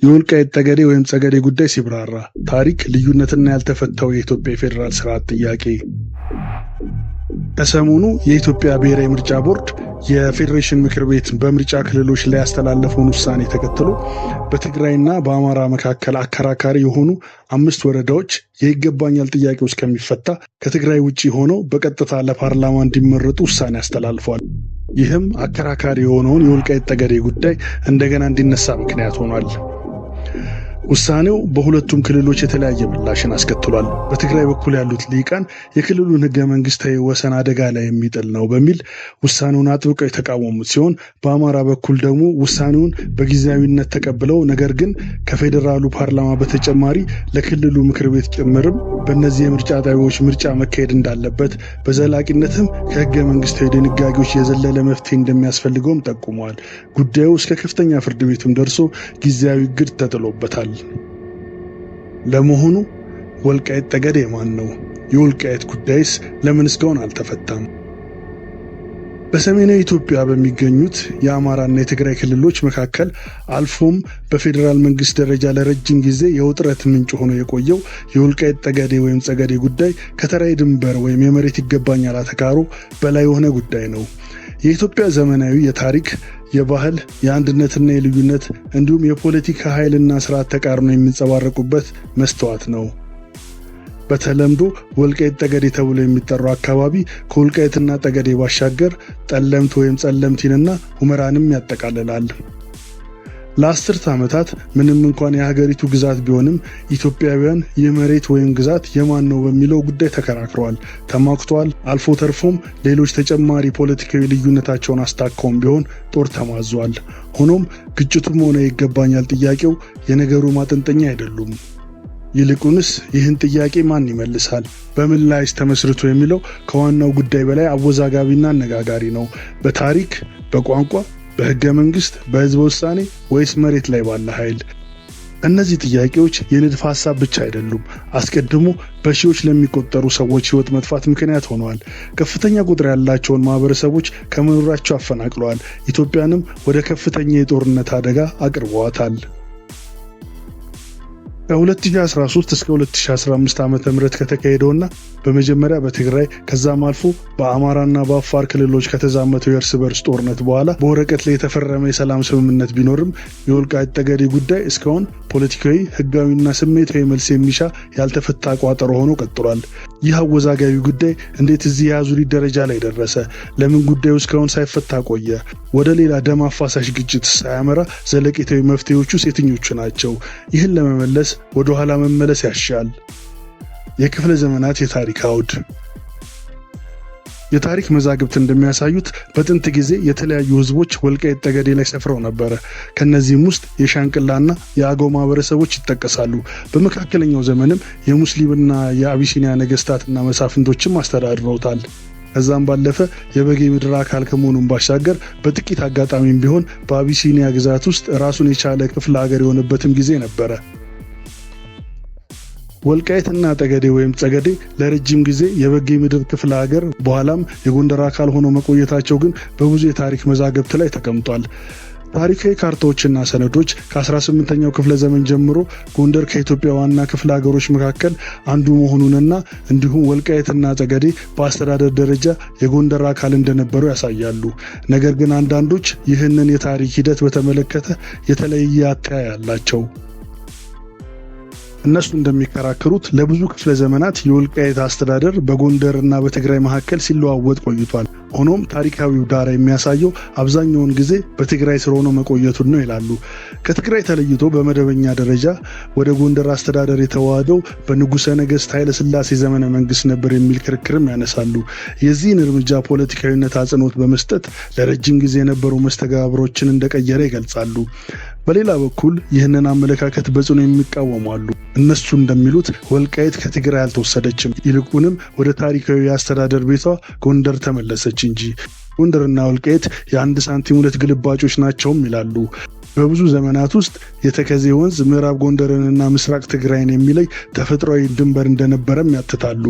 የወልቃይት ጠገዴ ወይም ጸገዴ ጉዳይ ሲብራራ፣ ታሪክ፣ ልዩነትና ያልተፈታው የኢትዮጵያ የፌዴራል ስርዓት ጥያቄ። ከሰሞኑ የኢትዮጵያ ብሔራዊ ምርጫ ቦርድ የፌዴሬሽን ምክር ቤት በምርጫ ክልሎች ላይ ያስተላለፈውን ውሳኔ ተከትሎ በትግራይና በአማራ መካከል አከራካሪ የሆኑ 5 ወረዳዎች የይገባኛል ጥያቄው እስከሚፈታ ከትግራይ ውጭ ሆነው በቀጥታ ለፓርላማ እንዲመረጡ ውሳኔ አስተላልፏል። ይህም አከራካሪ የሆነውን የወልቃይት ጠገዴ ጉዳይ እንደገና እንዲነሳ ምክንያት ሆኗል። ውሳኔው በሁለቱም ክልሎች የተለያየ ምላሽን አስከትሏል። በትግራይ በኩል ያሉት ልሂቃን የክልሉን ህገ መንግስታዊ ወሰን አደጋ ላይ የሚጥል ነው በሚል ውሳኔውን አጥብቀው የተቃወሙት ሲሆን፣ በአማራ በኩል ደግሞ ውሳኔውን በጊዜያዊነት ተቀብለው ነገር ግን ከፌዴራሉ ፓርላማ በተጨማሪ ለክልሉ ምክር ቤት ጭምርም በእነዚህ የምርጫ ጣቢያዎች ምርጫ መካሄድ እንዳለበት፣ በዘላቂነትም ከህገ መንግስታዊ ድንጋጌዎች የዘለለ መፍትሄ እንደሚያስፈልገውም ጠቁመዋል። ጉዳዩ እስከ ከፍተኛ ፍርድ ቤቱም ደርሶ ጊዜያዊ እግድ ተጥሎበታል። ለመሆኑ ወልቃይት ጠገዴ የማን ነው? የወልቃይት ጉዳይስ ለምን እስካሁን አልተፈታም? በሰሜናዊ ኢትዮጵያ በሚገኙት የአማራና የትግራይ ክልሎች መካከል አልፎም በፌዴራል መንግስት ደረጃ ለረጅም ጊዜ የውጥረት ምንጭ ሆኖ የቆየው የወልቃይት ጠገዴ ወይም ጸገዴ ጉዳይ ከተራ ድንበር ወይም የመሬት ይገባኛል አተካሮ በላይ የሆነ ጉዳይ ነው። የኢትዮጵያ ዘመናዊ የታሪክ፣ የባህል፣ የአንድነትና የልዩነት እንዲሁም የፖለቲካ ኃይልና ስርዓት ተቃርኖ የሚንጸባረቁበት መስተዋት ነው። በተለምዶ ወልቃይት ጠገዴ ተብሎ የሚጠራው አካባቢ ከወልቃይትና ጠገዴ ባሻገር ጠለምት ወይም ጸለምቲንና ሁመራንም ያጠቃልላል። ለአስርት ዓመታት ምንም እንኳን የሀገሪቱ ግዛት ቢሆንም ኢትዮጵያውያን ይህ መሬት ወይም ግዛት የማን ነው በሚለው ጉዳይ ተከራክረዋል፣ ተማክተዋል። አልፎ ተርፎም ሌሎች ተጨማሪ ፖለቲካዊ ልዩነታቸውን አስታከውም ቢሆን ጦር ተማዟል። ሆኖም ግጭቱም ሆነ ይገባኛል ጥያቄው የነገሩ ማጠንጠኛ አይደሉም። ይልቁንስ ይህን ጥያቄ ማን ይመልሳል፣ በምን ላይስ ተመስርቶ የሚለው ከዋናው ጉዳይ በላይ አወዛጋቢና አነጋጋሪ ነው። በታሪክ፣ በቋንቋ፣ በህገ መንግስት፣ በህዝበ ውሳኔ ወይስ መሬት ላይ ባለ ኃይል? እነዚህ ጥያቄዎች የንድፈ ሐሳብ ብቻ አይደሉም። አስቀድሞ በሺዎች ለሚቆጠሩ ሰዎች ህይወት መጥፋት ምክንያት ሆነዋል። ከፍተኛ ቁጥር ያላቸውን ማህበረሰቦች ከመኖራቸው አፈናቅለዋል። ኢትዮጵያንም ወደ ከፍተኛ የጦርነት አደጋ አቅርበዋታል። ከ2013 እስከ 2015 ዓ.ም ከተካሄደውና በመጀመሪያ በትግራይ ከዛም አልፎ በአማራና በአፋር ክልሎች ከተዛመተው የእርስ በርስ ጦርነት በኋላ በወረቀት ላይ የተፈረመ የሰላም ስምምነት ቢኖርም የወልቃይት ጠገዴ ጉዳይ እስካሁን ፖለቲካዊ፣ ህጋዊና ስሜታዊ መልስ የሚሻ ያልተፈታ ቋጠሮ ሆኖ ቀጥሏል። ይህ አወዛጋቢ ጉዳይ እንዴት እዚህ የአዙሪት ደረጃ ላይ ደረሰ? ለምን ጉዳዩ እስካሁን ሳይፈታ ቆየ? ወደ ሌላ ደም አፋሳሽ ግጭት ሳያመራ ዘለቄታዊ መፍትሄዎቹ የትኞቹ ናቸው? ይህን ለመመለስ ወደ ኋላ መመለስ ያሻል። የክፍለ ዘመናት የታሪክ አውድ። የታሪክ መዛግብት እንደሚያሳዩት በጥንት ጊዜ የተለያዩ ህዝቦች ወልቃይት ጠገዴ ላይ ሰፍረው ነበረ። ከነዚህም ውስጥ የሻንቅላና የአገው ማህበረሰቦች ይጠቀሳሉ። በመካከለኛው ዘመንም የሙስሊምና የአቢሲኒያ ነገስታትና መሳፍንቶችም አስተዳድረውታል። ከዛም ባለፈ የበጌ ምድር አካል ከመሆኑም ባሻገር በጥቂት አጋጣሚም ቢሆን በአቢሲኒያ ግዛት ውስጥ ራሱን የቻለ ክፍለ ሀገር የሆነበትም ጊዜ ነበረ። ወልቃይትና ጠገዴ ወይም ጸገዴ ለረጅም ጊዜ የበጌ ምድር ክፍለ ሀገር በኋላም የጎንደር አካል ሆነው መቆየታቸው ግን በብዙ የታሪክ መዛግብት ላይ ተቀምጧል። ታሪካዊ ካርታዎችና ሰነዶች ከ18ኛው ክፍለ ዘመን ጀምሮ ጎንደር ከኢትዮጵያ ዋና ክፍለ ሀገሮች መካከል አንዱ መሆኑንና እንዲሁም ወልቃይትና ጠገዴ በአስተዳደር ደረጃ የጎንደር አካል እንደነበሩ ያሳያሉ። ነገር ግን አንዳንዶች ይህንን የታሪክ ሂደት በተመለከተ የተለየ አተያይ አላቸው። እነሱ እንደሚከራከሩት ለብዙ ክፍለ ዘመናት የወልቃይት አስተዳደር በጎንደርና በትግራይ መካከል ሲለዋወጥ ቆይቷል። ሆኖም ታሪካዊው ዳራ የሚያሳየው አብዛኛውን ጊዜ በትግራይ ስር ሆኖ መቆየቱን ነው ይላሉ። ከትግራይ ተለይቶ በመደበኛ ደረጃ ወደ ጎንደር አስተዳደር የተዋሃደው በንጉሠ ነገሥት ኃይለ ሥላሴ ዘመነ መንግስት ነበር የሚል ክርክርም ያነሳሉ። የዚህን እርምጃ ፖለቲካዊነት አጽንኦት በመስጠት ለረጅም ጊዜ የነበሩ መስተጋብሮችን እንደቀየረ ይገልጻሉ። በሌላ በኩል ይህንን አመለካከት በጽኑ የሚቃወሙ አሉ። እነሱ እንደሚሉት ወልቃይት ከትግራይ አልተወሰደችም፣ ይልቁንም ወደ ታሪካዊ የአስተዳደር ቤቷ ጎንደር ተመለሰች እንጂ። ጎንደርና ወልቃይት የአንድ ሳንቲም ሁለት ግልባጮች ናቸውም ይላሉ። በብዙ ዘመናት ውስጥ የተከዜ ወንዝ ምዕራብ ጎንደርንና ምስራቅ ትግራይን የሚለይ ተፈጥሯዊ ድንበር እንደነበረም ያትታሉ።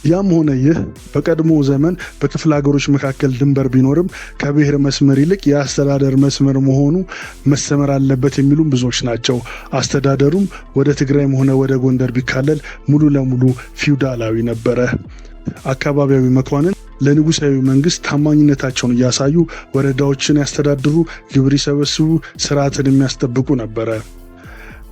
ያም ሆነ ይህ በቀድሞ ዘመን በክፍለ ሀገሮች መካከል ድንበር ቢኖርም ከብሔር መስመር ይልቅ የአስተዳደር መስመር መሆኑ መሰመር አለበት የሚሉም ብዙዎች ናቸው። አስተዳደሩም ወደ ትግራይም ሆነ ወደ ጎንደር ቢካለል ሙሉ ለሙሉ ፊውዳላዊ ነበረ። አካባቢያዊ መኳንን ለንጉሳዊ መንግስት ታማኝነታቸውን እያሳዩ ወረዳዎችን ያስተዳድሩ፣ ግብር ይሰበስቡ፣ ስርዓትን የሚያስጠብቁ ነበረ።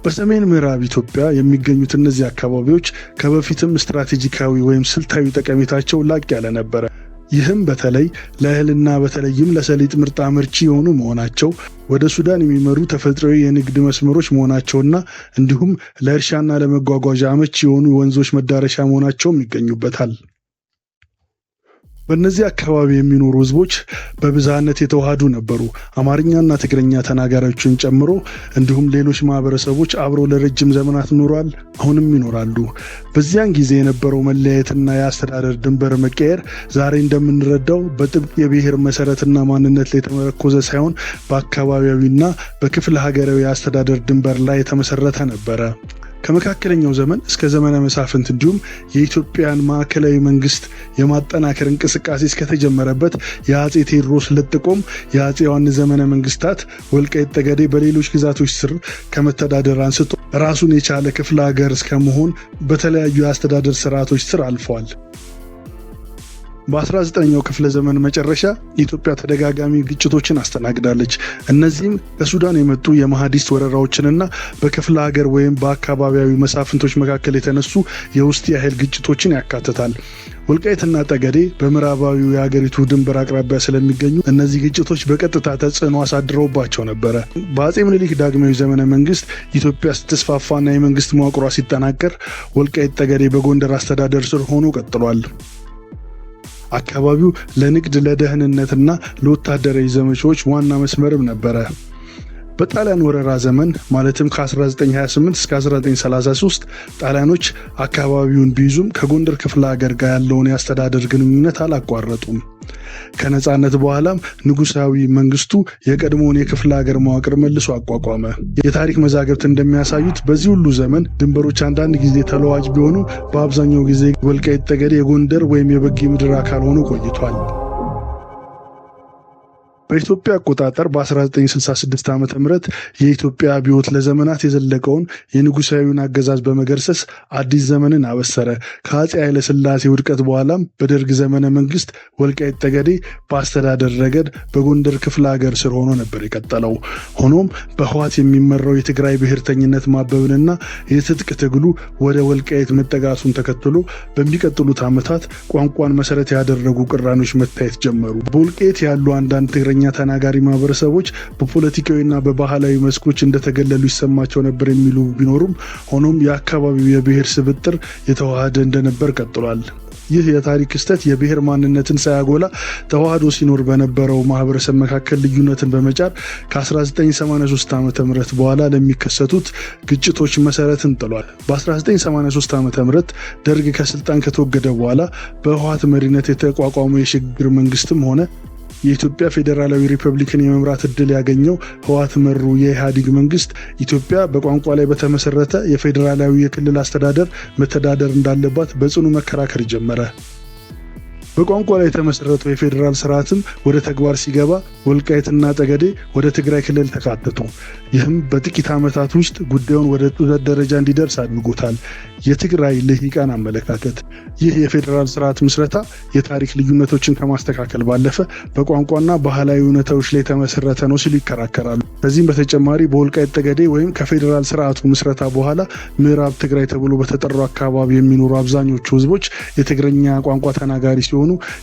በሰሜን ምዕራብ ኢትዮጵያ የሚገኙት እነዚህ አካባቢዎች ከበፊትም ስትራቴጂካዊ ወይም ስልታዊ ጠቀሜታቸው ላቅ ያለ ነበረ። ይህም በተለይ ለእህልና በተለይም ለሰሊጥ ምርጥ አመርቺ የሆኑ መሆናቸው፣ ወደ ሱዳን የሚመሩ ተፈጥሯዊ የንግድ መስመሮች መሆናቸውና እንዲሁም ለእርሻና ለመጓጓዣ አመቺ የሆኑ ወንዞች መዳረሻ መሆናቸውም ይገኙበታል። በእነዚህ አካባቢ የሚኖሩ ህዝቦች በብዝሃነት የተዋሃዱ ነበሩ። አማርኛና ትግርኛ ተናጋሪዎችን ጨምሮ እንዲሁም ሌሎች ማህበረሰቦች አብረው ለረጅም ዘመናት ኖሯል፣ አሁንም ይኖራሉ። በዚያን ጊዜ የነበረው መለያየትና የአስተዳደር ድንበር መቀየር ዛሬ እንደምንረዳው በጥብቅ የብሔር መሰረትና ማንነት ላይ የተመረኮዘ ሳይሆን በአካባቢያዊና በክፍለ ሀገራዊ የአስተዳደር ድንበር ላይ የተመሰረተ ነበረ። ከመካከለኛው ዘመን እስከ ዘመነ መሳፍንት እንዲሁም የኢትዮጵያን ማዕከላዊ መንግስት የማጠናከር እንቅስቃሴ እስከተጀመረበት የአጼ ቴዎድሮስ ለጥቆም የአጼ ዮሐንስ ዘመነ መንግስታት ወልቃይት ጠገዴ በሌሎች ግዛቶች ስር ከመተዳደር አንስቶ ራሱን የቻለ ክፍለ ሀገር እስከመሆን በተለያዩ የአስተዳደር ስርዓቶች ስር አልፈዋል። በ19ኛው ክፍለ ዘመን መጨረሻ ኢትዮጵያ ተደጋጋሚ ግጭቶችን አስተናግዳለች። እነዚህም ከሱዳን የመጡ የማህዲስት ወረራዎችንና በክፍለ ሀገር ወይም በአካባቢያዊ መሳፍንቶች መካከል የተነሱ የውስጥ የኃይል ግጭቶችን ያካትታል። ወልቃይትና ጠገዴ በምዕራባዊው የሀገሪቱ ድንበር አቅራቢያ ስለሚገኙ እነዚህ ግጭቶች በቀጥታ ተጽዕኖ አሳድረውባቸው ነበረ። በአጼ ምኒልክ ዳግማዊ ዘመነ መንግስት ኢትዮጵያ ስትስፋፋና የመንግስት መዋቅሯ ሲጠናከር ወልቃይት ጠገዴ በጎንደር አስተዳደር ስር ሆኖ ቀጥሏል። አካባቢው ለንግድ፣ ለደህንነትና ለወታደራዊ ዘመቻዎች ዋና መስመርም ነበረ። በጣሊያን ወረራ ዘመን ማለትም ከ1928 እስከ 1933 ጣሊያኖች አካባቢውን ቢይዙም ከጎንደር ክፍለ ሀገር ጋር ያለውን የአስተዳደር ግንኙነት አላቋረጡም። ከነፃነት በኋላም ንጉሳዊ መንግስቱ የቀድሞውን የክፍለ ሀገር መዋቅር መልሶ አቋቋመ። የታሪክ መዛግብት እንደሚያሳዩት በዚህ ሁሉ ዘመን ድንበሮች አንዳንድ ጊዜ ተለዋጭ ቢሆኑ በአብዛኛው ጊዜ ወልቃይት ጠገዴ የጎንደር ወይም የበጌ ምድር አካል ሆኖ ቆይቷል። በኢትዮጵያ አቆጣጠር በ1966 ዓ ም የኢትዮጵያ አብዮት ለዘመናት የዘለቀውን የንጉሳዊውን አገዛዝ በመገርሰስ አዲስ ዘመንን አበሰረ። ከአፄ ኃይለሥላሴ ውድቀት በኋላም በደርግ ዘመነ መንግስት ወልቃይት ጠገዴ በአስተዳደር ረገድ በጎንደር ክፍለ ሀገር ስር ሆኖ ነበር የቀጠለው። ሆኖም በህወሓት የሚመራው የትግራይ ብሔርተኝነት ማበብንና የትጥቅ ትግሉ ወደ ወልቃይት መጠጋቱን ተከትሎ በሚቀጥሉት ዓመታት ቋንቋን መሰረት ያደረጉ ቅራኔዎች መታየት ጀመሩ። በወልቃይት ያሉ አንዳንድ ትግረኛ ተናጋሪ ማህበረሰቦች በፖለቲካዊና በባህላዊ መስኮች እንደተገለሉ ይሰማቸው ነበር የሚሉ ቢኖሩም ሆኖም የአካባቢው የብሔር ስብጥር የተዋሃደ እንደነበር ቀጥሏል። ይህ የታሪክ ክስተት የብሔር ማንነትን ሳያጎላ ተዋህዶ ሲኖር በነበረው ማህበረሰብ መካከል ልዩነትን በመጫር ከ1983 ዓ ም በኋላ ለሚከሰቱት ግጭቶች መሰረትን ጥሏል። በ1983 ዓ ም ደርግ ከስልጣን ከተወገደ በኋላ በህወሓት መሪነት የተቋቋመው የሽግግር መንግስትም ሆነ የኢትዮጵያ ፌዴራላዊ ሪፐብሊክን የመምራት እድል ያገኘው ህወሓት መሩ የኢህአዴግ መንግስት ኢትዮጵያ በቋንቋ ላይ በተመሰረተ የፌዴራላዊ የክልል አስተዳደር መተዳደር እንዳለባት በጽኑ መከራከር ጀመረ። በቋንቋ ላይ የተመሰረተው የፌዴራል ስርዓትም ወደ ተግባር ሲገባ ወልቃይትና ጠገዴ ወደ ትግራይ ክልል ተካተቱ። ይህም በጥቂት ዓመታት ውስጥ ጉዳዩን ወደ ጡዘት ደረጃ እንዲደርስ አድርጎታል። የትግራይ ልሂቃን አመለካከት ይህ የፌዴራል ስርዓት ምስረታ የታሪክ ልዩነቶችን ከማስተካከል ባለፈ በቋንቋና ባህላዊ እውነታዎች ላይ የተመሰረተ ነው ሲሉ ይከራከራሉ። ከዚህም በተጨማሪ በወልቃይት ጠገዴ ወይም ከፌዴራል ስርዓቱ ምስረታ በኋላ ምዕራብ ትግራይ ተብሎ በተጠራው አካባቢ የሚኖሩ አብዛኞቹ ህዝቦች የትግረኛ ቋንቋ ተናጋሪ ሲሆኑ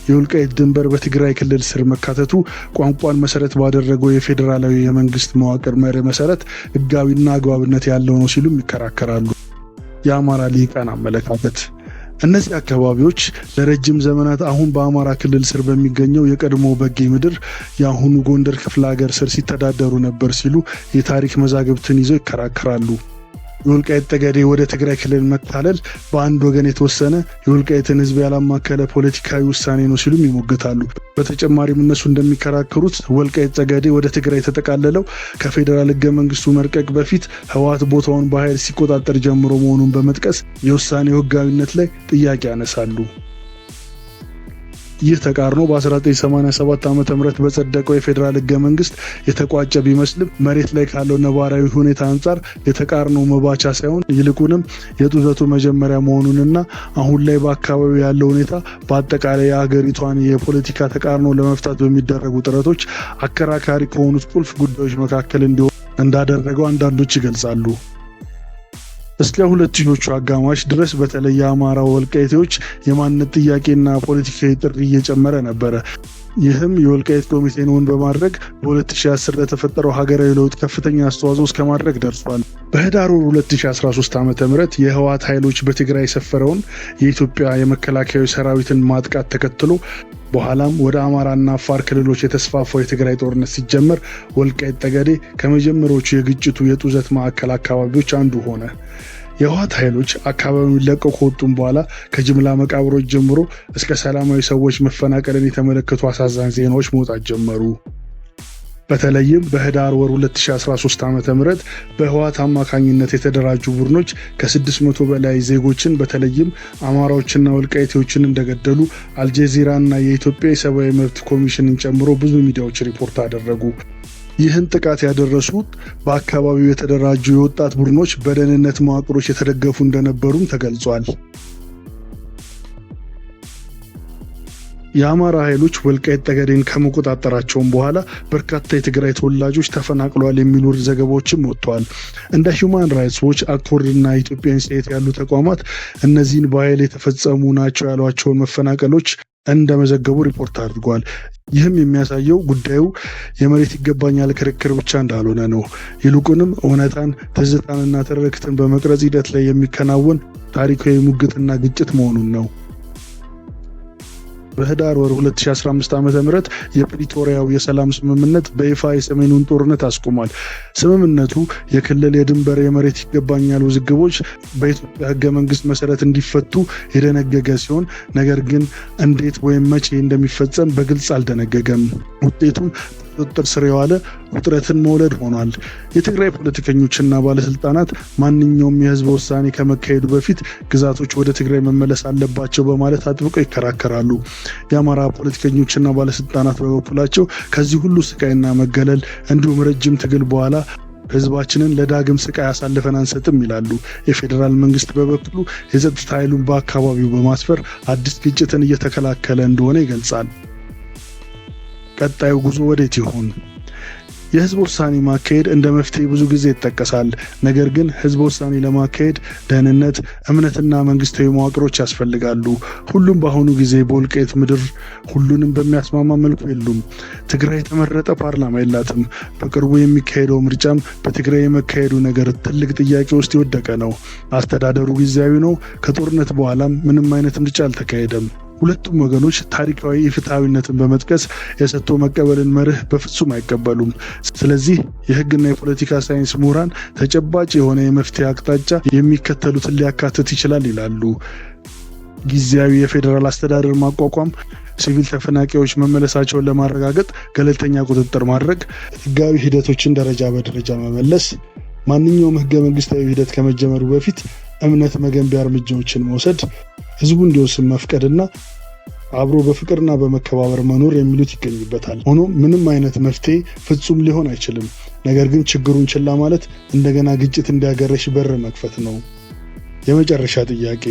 የወልቃይት ድንበር በትግራይ ክልል ስር መካተቱ ቋንቋን መሰረት ባደረገው የፌዴራላዊ የመንግስት መዋቅር መርህ መሰረት ህጋዊና አግባብነት ያለው ነው ሲሉም ይከራከራሉ። የአማራ ልሂቃን አመለካከት እነዚህ አካባቢዎች ለረጅም ዘመናት አሁን በአማራ ክልል ስር በሚገኘው የቀድሞ በጌ ምድር የአሁኑ ጎንደር ክፍለ ሀገር ስር ሲተዳደሩ ነበር ሲሉ የታሪክ መዛግብትን ይዘው ይከራከራሉ። የወልቃይት ጠገዴ ወደ ትግራይ ክልል መካለል በአንድ ወገን የተወሰነ፣ የወልቃይትን ሕዝብ ያላማከለ ፖለቲካዊ ውሳኔ ነው ሲሉም ይሞግታሉ። በተጨማሪም እነሱ እንደሚከራከሩት ወልቃይት ጠገዴ ወደ ትግራይ የተጠቃለለው ከፌዴራል ሕገ መንግስቱ መርቀቅ በፊት ህወሓት ቦታውን በኃይል ሲቆጣጠር ጀምሮ መሆኑን በመጥቀስ የውሳኔው ሕጋዊነት ላይ ጥያቄ ያነሳሉ። ይህ ተቃርኖ በ1987 ዓ ም በጸደቀው የፌዴራል ህገ መንግስት የተቋጨ ቢመስልም መሬት ላይ ካለው ነባራዊ ሁኔታ አንጻር የተቃርኖ መባቻ ሳይሆን ይልቁንም የጡዘቱ መጀመሪያ መሆኑንና አሁን ላይ በአካባቢው ያለው ሁኔታ በአጠቃላይ የሀገሪቷን የፖለቲካ ተቃርኖ ለመፍታት በሚደረጉ ጥረቶች አከራካሪ ከሆኑት ቁልፍ ጉዳዮች መካከል እንዲሆን እንዳደረገው አንዳንዶች ይገልጻሉ። እስከ 2000ዎቹ አጋማሽ ድረስ በተለይ የአማራ ወልቃይቴዎች የማንነት ጥያቄና ፖለቲካዊ ጥሪ እየጨመረ ነበረ። ይህም የወልቃይት ኮሚቴን እውን በማድረግ በ2010 ለተፈጠረው ሀገራዊ ለውጥ ከፍተኛ አስተዋጽኦ እስከማድረግ ደርሷል። በህዳር ወር 2013 ዓ ም የህወሓት ኃይሎች በትግራይ የሰፈረውን የኢትዮጵያ የመከላከያ ሰራዊትን ማጥቃት ተከትሎ በኋላም ወደ አማራና አፋር ክልሎች የተስፋፋው የትግራይ ጦርነት ሲጀመር ወልቃይት ጠገዴ ከመጀመሪያዎቹ የግጭቱ የጡዘት ማዕከል አካባቢዎች አንዱ ሆነ። የህወሓት ኃይሎች አካባቢውን ለቀው ከወጡም በኋላ ከጅምላ መቃብሮች ጀምሮ እስከ ሰላማዊ ሰዎች መፈናቀልን የተመለከቱ አሳዛኝ ዜናዎች መውጣት ጀመሩ። በተለይም በህዳር ወር 2013 ዓ ም በህወሓት አማካኝነት የተደራጁ ቡድኖች ከ600 በላይ ዜጎችን በተለይም አማራዎችና ወልቃይቴዎችን እንደገደሉ አልጀዚራና የኢትዮጵያ የሰብአዊ መብት ኮሚሽንን ጨምሮ ብዙ ሚዲያዎች ሪፖርት አደረጉ። ይህን ጥቃት ያደረሱት በአካባቢው የተደራጁ የወጣት ቡድኖች በደህንነት መዋቅሮች የተደገፉ እንደነበሩም ተገልጿል። የአማራ ኃይሎች ወልቃይት ጠገዴን ከመቆጣጠራቸውም በኋላ በርካታ የትግራይ ተወላጆች ተፈናቅለዋል የሚሉ ዘገባዎችም ወጥተዋል። እንደ ሂውማን ራይትስ ዎች፣ አኮርድ እና ኢትዮጵያ ኢንሳይት ያሉ ተቋማት እነዚህን በኃይል የተፈጸሙ ናቸው ያሏቸውን መፈናቀሎች እንደመዘገቡ ሪፖርት አድርጓል። ይህም የሚያሳየው ጉዳዩ የመሬት ይገባኛል ክርክር ብቻ እንዳልሆነ ነው። ይልቁንም እውነታን፣ ትዝታንና ትርክትን በመቅረጽ ሂደት ላይ የሚከናወን ታሪካዊ ሙግትና ግጭት መሆኑን ነው። በህዳር ወር 2015 ዓ ም የፕሪቶሪያው የሰላም ስምምነት በይፋ የሰሜኑን ጦርነት አስቆሟል። ስምምነቱ የክልል የድንበር የመሬት ይገባኛል ውዝግቦች በኢትዮጵያ ህገ መንግስት መሰረት እንዲፈቱ የደነገገ ሲሆን ነገር ግን እንዴት ወይም መቼ እንደሚፈጸም በግልጽ አልደነገገም። ውጤቱም ቁጥጥር ስር የዋለ ውጥረትን መውለድ ሆኗል። የትግራይ ፖለቲከኞችና ባለስልጣናት ማንኛውም የህዝብ ውሳኔ ከመካሄዱ በፊት ግዛቶች ወደ ትግራይ መመለስ አለባቸው በማለት አጥብቀው ይከራከራሉ። የአማራ ፖለቲከኞችና ባለስልጣናት በበኩላቸው ከዚህ ሁሉ ስቃይና መገለል እንዲሁም ረጅም ትግል በኋላ ህዝባችንን ለዳግም ስቃይ አሳልፈን አንሰጥም ይላሉ። የፌዴራል መንግስት በበኩሉ የጸጥታ ኃይሉን በአካባቢው በማስፈር አዲስ ግጭትን እየተከላከለ እንደሆነ ይገልጻል። ቀጣዩ ጉዞ ወዴት ይሆን? የህዝብ ውሳኔ ማካሄድ እንደ መፍትሄ ብዙ ጊዜ ይጠቀሳል። ነገር ግን ህዝበ ውሳኔ ለማካሄድ ደህንነት፣ እምነትና መንግስታዊ መዋቅሮች ያስፈልጋሉ። ሁሉም በአሁኑ ጊዜ በወልቃይት ምድር ሁሉንም በሚያስማማ መልኩ የሉም። ትግራይ የተመረጠ ፓርላማ የላትም። በቅርቡ የሚካሄደው ምርጫም በትግራይ የመካሄዱ ነገር ትልቅ ጥያቄ ውስጥ የወደቀ ነው። አስተዳደሩ ጊዜያዊ ነው። ከጦርነት በኋላም ምንም አይነት ምርጫ አልተካሄደም። ሁለቱም ወገኖች ታሪካዊ ኢፍትሐዊነትን በመጥቀስ የሰጥቶ መቀበልን መርህ በፍጹም አይቀበሉም። ስለዚህ የህግና የፖለቲካ ሳይንስ ምሁራን ተጨባጭ የሆነ የመፍትሄ አቅጣጫ የሚከተሉትን ሊያካትት ይችላል ይላሉ። ጊዜያዊ የፌዴራል አስተዳደር ማቋቋም፣ ሲቪል ተፈናቃዮች መመለሳቸውን ለማረጋገጥ ገለልተኛ ቁጥጥር ማድረግ፣ ህጋዊ ሂደቶችን ደረጃ በደረጃ መመለስ፣ ማንኛውም ህገ መንግስታዊ ሂደት ከመጀመሩ በፊት እምነት መገንቢያ እርምጃዎችን መውሰድ፣ ህዝቡ እንዲወስን መፍቀድና አብሮ በፍቅርና በመከባበር መኖር የሚሉት ይገኙበታል። ሆኖም ምንም አይነት መፍትሄ ፍጹም ሊሆን አይችልም። ነገር ግን ችግሩን ችላ ማለት እንደገና ግጭት እንዲያገረሽ በር መክፈት ነው። የመጨረሻ ጥያቄ፣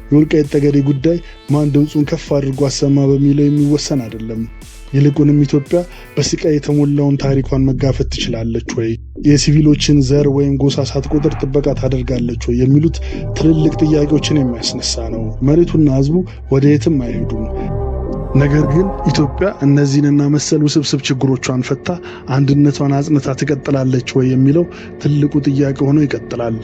የወልቃይት ጠገዴ ጉዳይ ማን ድምፁን ከፍ አድርጎ አሰማ በሚለው የሚወሰን አይደለም። ይልቁንም ኢትዮጵያ በስቃይ የተሞላውን ታሪኳን መጋፈጥ ትችላለች ወይ? የሲቪሎችን ዘር ወይም ጎሳ ሳትቆጥር ጥበቃ ታደርጋለች ወይ? የሚሉት ትልልቅ ጥያቄዎችን የሚያስነሳ ነው። መሬቱና ሕዝቡ ወደ የትም አይሄዱም። ነገር ግን ኢትዮጵያ እነዚህንና መሰል ውስብስብ ችግሮቿን ፈታ አንድነቷን አጽንታ ትቀጥላለች ወይ የሚለው ትልቁ ጥያቄ ሆኖ ይቀጥላል።